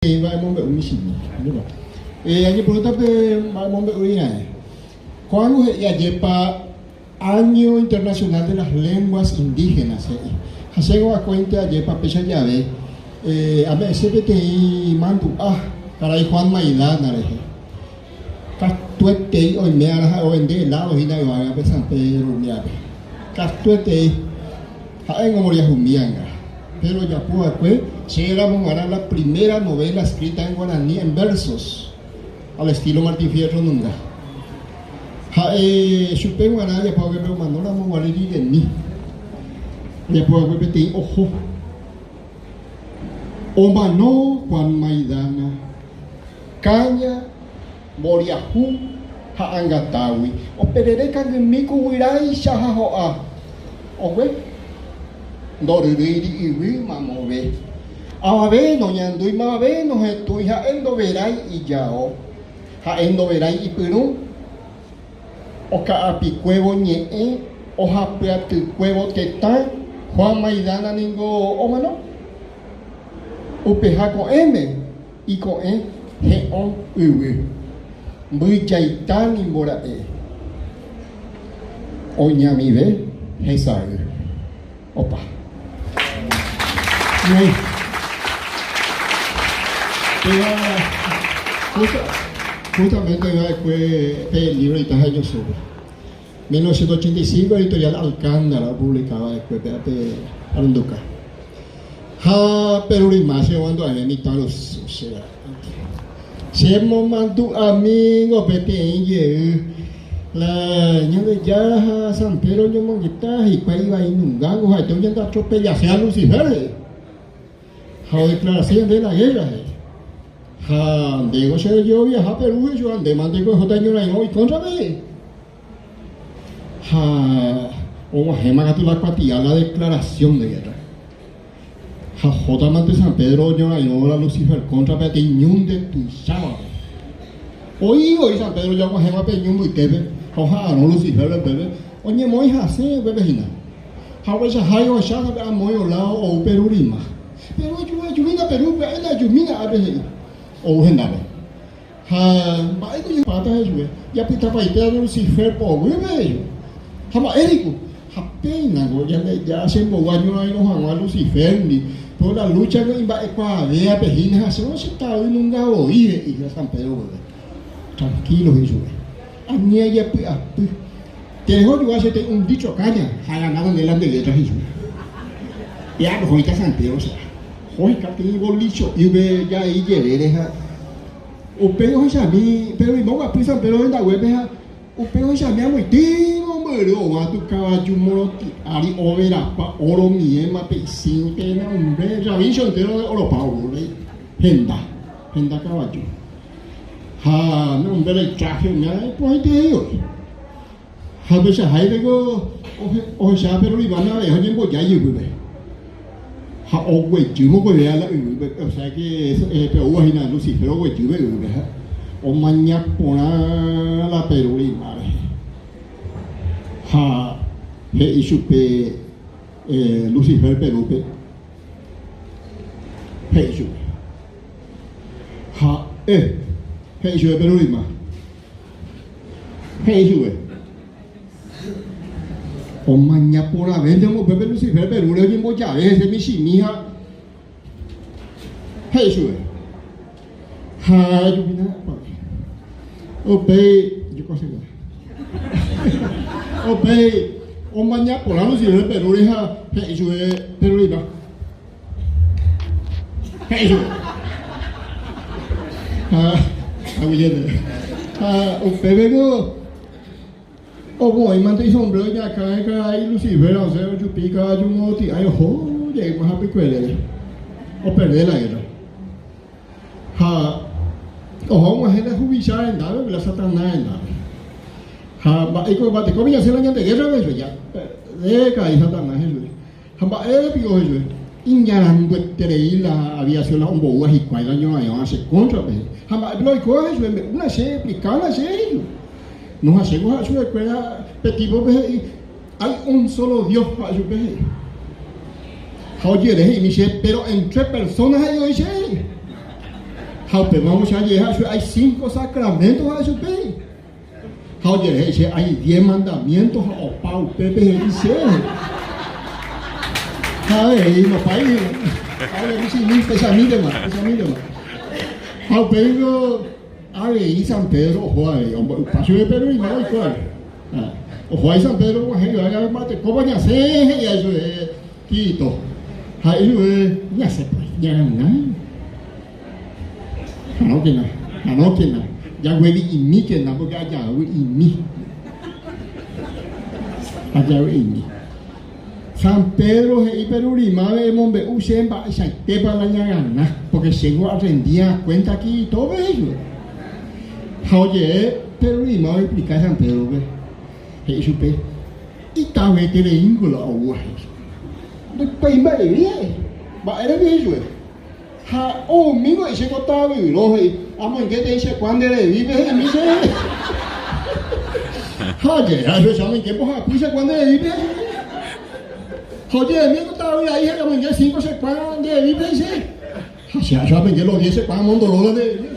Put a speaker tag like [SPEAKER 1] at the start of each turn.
[SPEAKER 1] Peteĩ mba'emombe'u michĩmi. Ajépa. Añepyrũta pe mba'emombe'u raẽ. Ko'ág̃a he'i ajépa Año Internacional de las Lenguas Indígenas he'i. Ha chéngo akóinte ajépa péicha jave ame'ẽse peteĩ mandu'a karai Juan Maidana rehe. Katuetei oime ára ha'e ovende helado hína yvágape San Pedro umívape. Katuetei. Ha'éngo mboriahumíanga. Péro ojapo va'ekue che ramo g̃uarã la primera novela escrita en guaraní en versos, al estilo Martín Fierro nunga. Ha'e chupe g̃uarã ajapo hague pe omano ramo guare riremi. Ojapo va'ekue peteĩ oho. Omano Juan Maidana, káña. Mboriahu ha angatágui. Operere kangymi ku guyráicha ha ho'a. Ogue. Ndoryrýiri yvy mamove. Avave noñandúi mavave nohetũi ha'e ndoverái ijao. Ha'e ndoverái ipyrũ. Oka'apikuévo ñe'ẽ ohapyatykuévo tetã Juan Maidana ningo omano. Upeha ko'ẽme. Iko'ẽ he'õ yvy. Mbyjaita nimbo ra'e. Oñamive hesay. Opa. Ñai. Péva justamente oĩ va'ekue pe lívro ita ha'eñosópe. 1985 Editorial Alcántara opublika va'ekue péva pe aranduka. Ha Perurima che omandu'ave mitã rusu che ra'ýpe. Che momandu'amíngo peteĩ jey la Ñandejára ha San Pedro oñomongeta hikuái ivainungángo ha'ete oñandeatropellase a Lucifer he'i. Ha odeclarase ñandéve la guerra he'i. Ha ndéngo che rejeroviaha Perú he'i chupe, ndéma ndéko ehóta eñorairõ ikóntrape he'i. Ha og̃uahẽma katu la kuatia la declaración de guerra. Ha ohótamante San Pedro oñorairõ la Lucifer kóntrape peteĩ ñu ndetuichávape. Oĩ voi San Pedro ja og̃uahẽma pe ñu mbytépe ha oha'arõ Lucifer upépe, oñemoĩ hasẽ upépe hína. Ha upeichahágui ohecha pe amoĩ oládo ou Peru rima. Peru eju, ejumína Peru, pya'éna ejumína ápe he'i. Ou hendápe. Ha mba'éiko jepáta he'i chupe, japytapaite ramo Lucifer poguýpe he'i chupe. Ha mba'éreiko? Ha péinako Ñandejára chembou añorairõ hag̃ua Lucifer-ndi, péro la lúchako imba'ekuaavévape hína ha chévo che tavy nunga voi he'i San Pedro guive. Tranquilo he'i chupe. Ani ajepy'apy. Tereho ojua che tei un dicho káña ha aganáta nde la nde letra he'i chupe. Péa ndohóita San Pedro che. Oheka peteĩ volicho'i upe jai jerére ha upéi ohechami, péro oime oguapy San Pedro rendaguépe ha upéi ohechami amoitĩ mombyry ova tu kavaju morotĩ ári overapa óro miéma pe isĩu térã umbe ravícho entéro de oropa ovúrei henda, henda kavaju. Ha umbe la itráhe umíva iporãiterei voi. Ha upeichaháipeko ohecha Pedro Iván avei ha oñemboja ijyvýpe. Ha oguejy mokõivéva la yvýpe, o sea que pe oúva hína Lucifer oguejy pe yvýpe ha omaña porã la Pedro Iván rehe. Ha he'i chupe Lucifer Perúpe, he'i chupe. Ha'e he'i chupe Pedro Iván. He'i chupe, Omaña porãvénte upépe Lucifer Perúre oñembojave hese michĩmi ha he'i chupe, Ha ejupína opápe. Upéi jekosegua. Upéi omaña porã Lucifer Perúre ha he'i chupe Perurima. He'i chupe. Ha aguyjénte. Ha upéveko omoĩmante isombrero iñakãre karai Lucifer osẽ ojupi kavaju morotĩ'ái oho jeýma hapykuerére. Operde la guerra. Ha oho og̃uahẽ la huvicha rendápe, la Satanás rendápe. Ha mba'éiko mbatekópe ñasẽ la ñande guerra-pe chupe, ja perde karai Satanás he'i chupe. Ha mba'ére piko he'ive, Iñarandueterei la aviación la omboúva hikuái la ñorairõva che kóntrape. Ha mba'épe la oikóva he'ichupe, Embe'úna che, explikána che, he'ichupe. No ha chéngo ha'e chupekuéra pe típope he'i, Hay un solo Dios, ha'e chupe he'i. Ha ojere he'ími che, pero entre personas he'i oĩ che, he'i. Ha upémaramo che aje'e ha chupe, Hay cinco sacramentos ha'e chupe he'i. Ha oje'e he'i che, Hay diez mandamientos ha opa upépe he'i chéve. Ha avei ndopái he'i. Ha avei michĩmi, pechamíntema, pechamíntema. Ha upéi avei San Pedro oho avei, ombo'ypa chupe Perurima oiko avei. Oho avei San Pedro oguahẽ yvága mba'etekópa ñasẽ he'i avei chupe Tito. Ha'e chupe ñasẽ ñagana. Janókena, janókena, jaguevi'imíkena porque ajavy'imi. Ajavy'imi. San Pedro he'i Perurimáme emombe'u che mba'eichaitépa la ñagana, porque chéngo arrendía cuenta Kiritópe he'i chupe. Ha oje'e Perurima oexplika San Pédrope, he'i chupe, Itavetereíngo la oúva he'i chupe. Ndoikuaái mba'eve ha'e, mba'érepi he'i chupe. Ha oumíngo he'i che ko tavyro he'i, amoingétei che kuã nde revípe he'imi chéve. Ha oje'e chupe che amoinge mbohapy che kuã nde revípe he'i chupe. Ha oje'emi ko tavyra'i he'i amoinge cinco che kuã nde revípe he'i chéve. Ha che acho amoinge los diez che kuã amondoro la nde revípe.